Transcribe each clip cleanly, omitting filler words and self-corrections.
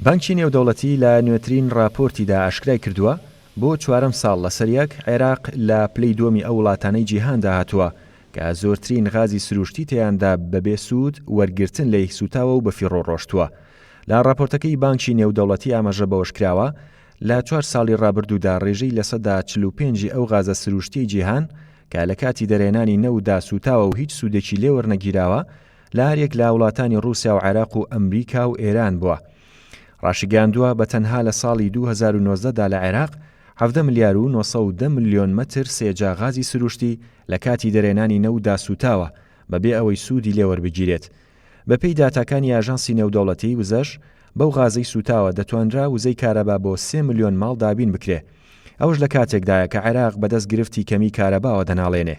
بانکی نێودەوڵەتی لە نوێترین ڕاپۆرتیدا ئاشکرای کردووە، بۆ چوارەم ساڵ لەسەریەک عێراق لە پلەی دووەمی ئەو وڵاتانەی جیهاندا هاتووە کە زۆرترین غازی سروشتی تێیاندا بەبێ سوود وەرگرتن لێی سووتاوە و بەفیڕۆ ڕۆشتووە. لە ڕاپۆرتەکەی بانکی نێودەوڵەتی ئاماژە بەوەشکراوە، لە چوار ساڵی ڕابردوودا ڕێژەی 45% ی ئەو غازە سروشتیەی جیهان کە لە کاتی دەرهێنانی نەوتدا سووتاوە و هیچ سوودێکی لێ وەرنەگیراوە لە هەریەک لە وڵاتانی ڕووسیا و عێراق و ئەمریکا و ئێران بووە. ڕاشیگەیاندووە، بە تەنها لە ساڵی 2019 دا لە عێراق 17 ملیار و 910 ملیۆن مەتر سێجا غازی سروشتی لە کاتی دەرهێنانی نەوتدا سووتاوە بەبێ ئەوەی سوودی لێ وەربگیرێت. بەپێی داتاکانی ئاژانسی نێودەوڵەتیی وزەش، بەو غازەی سووتاوە دەتوانرا وزەی کارەبا بۆ سێ ملیۆن ماڵ دابین بکرێ. ئەوەش لە کاتێکدایە کە عێراق بەدەست گرفتی کەمیی کارەباوە دەناڵێنێ.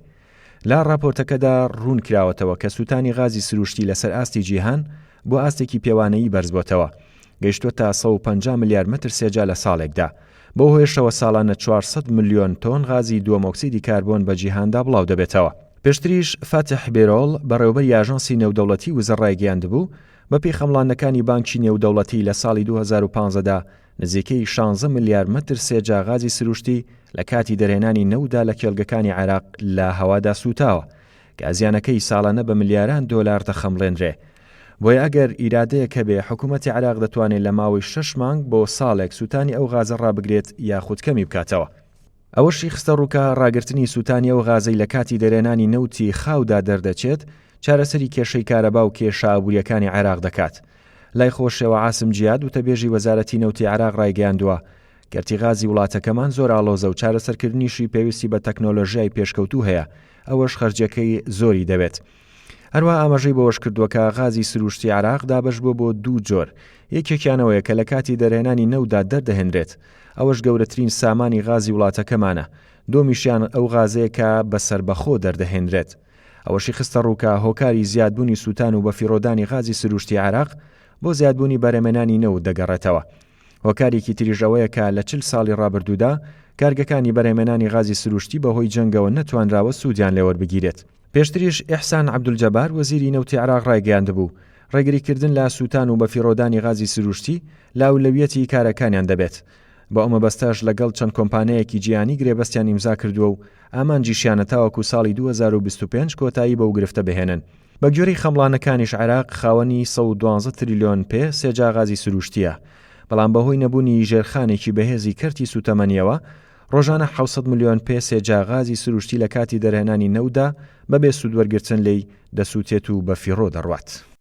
لە ڕاپۆرتەکەدا ڕوون کراوەتەوە کە سووتانی غازی سروشتی لەسەر ئاستی جیهان بۆ ئاستێکی پێوانەیی بەرزبۆتەوە، گەیشتووەتە 150 ملیار مەتر سێجا لە ساڵێکدا، بەو هۆیەشەوە ساڵانە 400 ملیۆن تۆن غازی دووەمۆکسیدی کاربۆن بە جیهاندا بڵاو دەبێتەوە. پێشتریش فاتح بێرۆڵ، بەڕێوەبەری ئاژانسی نێودەوڵەتی وزە ڕایگەیاندبوو، بەپێی خەمڵاندنەکانی بانکی نێودەوڵەتی لە ساڵی 2015 دا نزیکەی شانزە ملیار مەتر سێجا غازی سروشتی لە کاتی دەرهێنانی نەوتدا لە کێڵگەکانی عێراق لە هەوادا سووتاوە، کە زیانەکەی ساڵانە بە ملیاران دۆلار دەخەمڵێنرێ. بۆیە ئەگەر ئیرادەیەک هەبێ حکوومەتی عێراق دەتوانێ لە ماوەی شەش مانگ بۆ ساڵێک سووتانی ئەو غازە ڕابگرێت یاخود کەمی بکاتەوە. ئەوەشی خستەڕوو کە ڕاگرتنی سووتانی ئەو غازەی لە کاتی دەرهێنانی نەوتی خاودا دەردەچێت، چارەسەری کێشەی کارەبا و کێشە ئابوورییەکانی عێراق دەکات. لای خۆشیەوە عاسم جیاد وتەبێژی وەزارەتی نەوتی عێراق ڕایگەیاندووە، کەرتی غازی وڵاتەکەمان زۆر ئاڵۆزە و چارەسەرکردنیشی پێویستی بە تەکنۆلۆژیای پێشکەوتوو هەیە، ئەوەش خەرجیەکەی زۆری دەوێت. هەروەها ئاماژەی بەوەشکردووە کە غازی سروشتی عێراق دابەشبووە بۆ دوو جۆر، یەکێکیان ئەوەیە کە لە کاتی دەرهێنانی نەوتدا دەردەهێنرێت، ئەوەش گەورەترین سامانی غازی وڵاتەکەمانە، دووەمیشیان ئەو غازەیە کە بە سەربەخۆ دەردەهێنرێت. ئەوەشی خستەڕوو کە هۆکاری زیادبوونی سووتان و بەفیڕۆدانی غازی سروشتی عێراق بۆ زیادبوونی بەرهەمێنانی نەوت دەگەڕێتەوە. هۆکارێکی تریش ئەوەیە کە لە 40 ساڵی ڕابردوودا کارگەکانی بەرهەمێنانی غازی سروشتی بەهۆی جەنگەوە نەتوانراوە سوودیان لێوەربگیرێت. پێشتریش ئیحسان عەبدولجەبار وەزیری نەوتی عێراق ڕایگەیاندبوو، ڕێگریکردن لە سووتان و بەفیڕۆدانی غازی سروشتی لە ئەولەویەتی کارەکانیان دەبێت. بۆ ئەو مەبەستەش لەگەڵ چەند کۆمپانیایەکی جیهانی گرێبەستیان ئیمزا کردووە و ئامانجیشیانە تاوەکو ساڵی 2025 کۆتایی بەو گرفتە بهێنن. بەگوێرەی خەمڵانەکانیش عێراق خاوەنی 112 تریلیۆن پێ سێجا غازی سروشتییە، بەڵام بەهۆی نەبوونی ژێرخانێکی بەهێزی کەرتی سووتەمەنییەوە ڕۆژانە 700 ملیۆن پێ سێجا غازی سروشتی لە کاتی دەرهێنانی نەوتدا بەبێ سوودوەرگرتن لێی دەسووتێت و بەفیڕۆ دەڕوات.